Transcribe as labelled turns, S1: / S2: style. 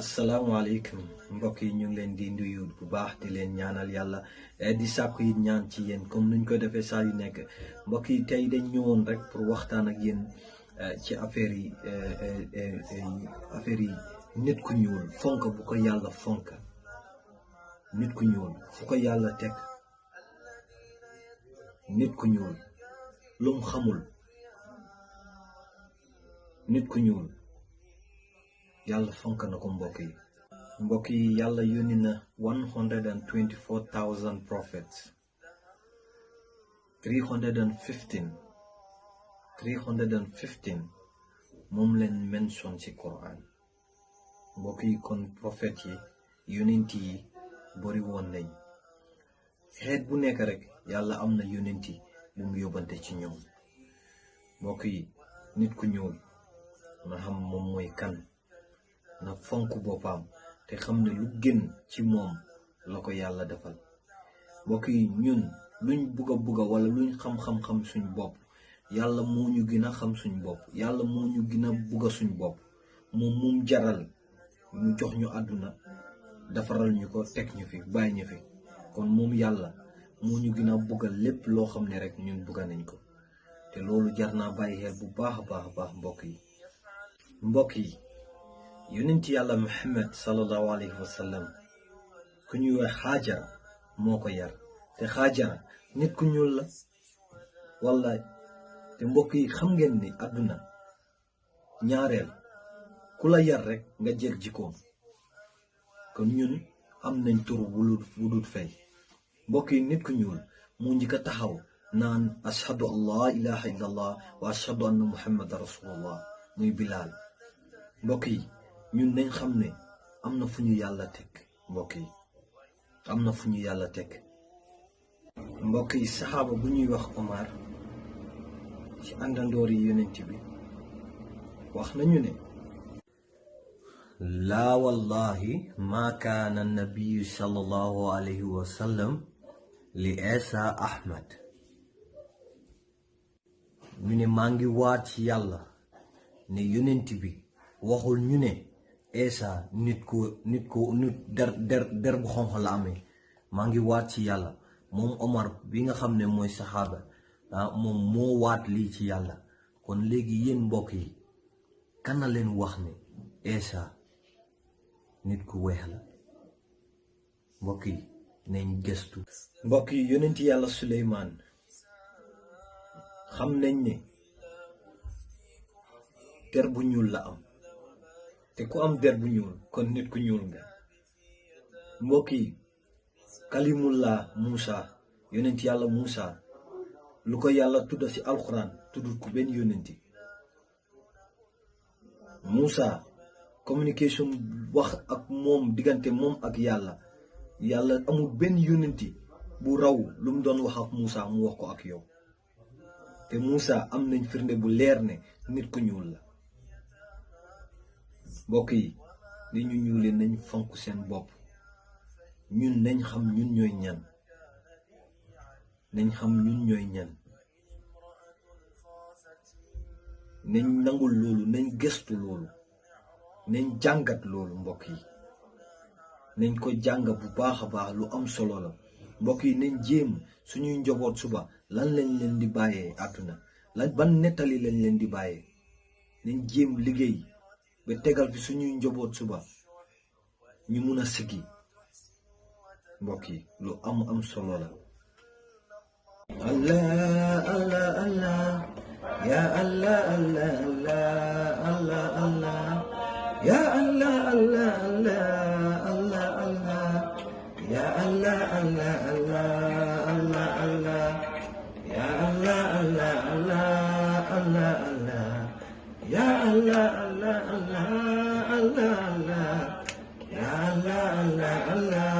S1: asalaamaaleykum mbokk yi ñu ngi leen di nuyu bu baax di leen ñaanal yàlla di sàkku yi ñaan ci yéen comme nuñ ko defee saa yu nekk mbokk yi tey dañ ñëwoon rek pour waxtaan ak yéen ci affaire yi nit ku ñuul fonk bu ko yàlla fonk nit ku ñuul fu ko yàlla teg nit ku ñuul lum xamul nit ku ñuul yàlla fonk na ko mbokk yi yàlla yónni na 124,000 prophets 315 moom leen mention ci Quran mbokk yi kon prophètes yi yonent yi bari woon nañ xeet bu nekk rek yàlla am na yonent yi bu mu yóbbante ci ñoom mbokk yi nit ku ñuul na xam moom mooy kan na fonk boppam te xam ne lu gën ci moom la ko yàlla defal mbokk yi ñun luñ bugga wala luñ xam suñ bopp yàlla moo ñu gën a xam suñ bopp yàlla moo ñu gën a bugga suñ bopp moom jaral mu jox ñu àdduna defaral ñu ko teg ñu fi bàyyi ñu fi kon moom yàlla moo ñu gën a bugga lépp loo xam ne rek ñun bugga nañ ko te loolu jar naa bàyyi xel bu baax a baax mbokk yi yonent yàlla Muhammad sallallahu alayhi wa sallam ku ñuy wax Haajara moo ko yar te Haajara nit ku ñuul la wallaay te mbokk yi xam ngeen ni àdduna ñaareel ku la yar rek nga jël jikkoom kon ñun am nañ tur bu dul fay mbokk yi nit ku ñuul mu njëkk a taxaw naan ashhadu an laa ilaha illallah wa ashhadu anna muhammadan rasulullah muy Bilaal mbokk yi ñun nañ xam ne am na fu ñu yàlla teg mbokk yi am na fu ñu yàlla teg mbokk yi saxaaba bu ñuy wax Omar ci àndandoor yi yonent bi wax nañu ne laa wallahi maa kaana nabiyu sallallahu alayhi wa sallam li Isa Ahmad ñu ne maa ngi waat ci yàlla ne yonent bi waxul ñu ne Isa nit der bu xonq la amee maa ngi waat ci yàlla moom Omar bi nga xam ne mooy saxaaba moom moo waat lii ci yàlla kon léegi yéen mbokk yi kan na leen wax ne Isa nit ku weex la mbokk yi nañ gëstu mbokk yi yonent yàlla Suleymaan xam nañ ne der bu ñuul la am te ku am der bu ñuul kon nit ku ñuul nga mbokk yi kalimullah Muusa yonent yàlla Muusa lu ko yàlla tudda ci alxuraan tuddul ku benn yonenti Muusa communication wax ak moom diggante moom ak yàlla amul benn yonenti bu raw lu mu doon wax ak Muusa mu wax ko ak yow te Muusa am nañ firnde bu leer ne nit ku ñuul la mbokk yi li ñu ñuulee nañ fonk seen bopp ñun nañ xam ñun ñooy ñan nañ nangul loolu nañ gëstu loolu nañ jàngat loolu mbokk yi nañ ko jàng bu baax a baax lu am solo la mbokk yi nañ jéem suñuy njaboot suba lan lañ leen di bàyyee àdduna ban nettali lañ leen di bàyyee nañ jéem liggéey ba tegal fi suñuy njaboot suba ñu mun a siggi mbokk yi lu am solo la Allah Allah Allah ya Allah Allah Allah Allah ya Allah Allah Allah Allah Allah ya Allah Allah Allah Allah Allah ya Allah Allah Allah Allah Allah ya Allah Allah Allah Allah Allah ya Allah Allah Allah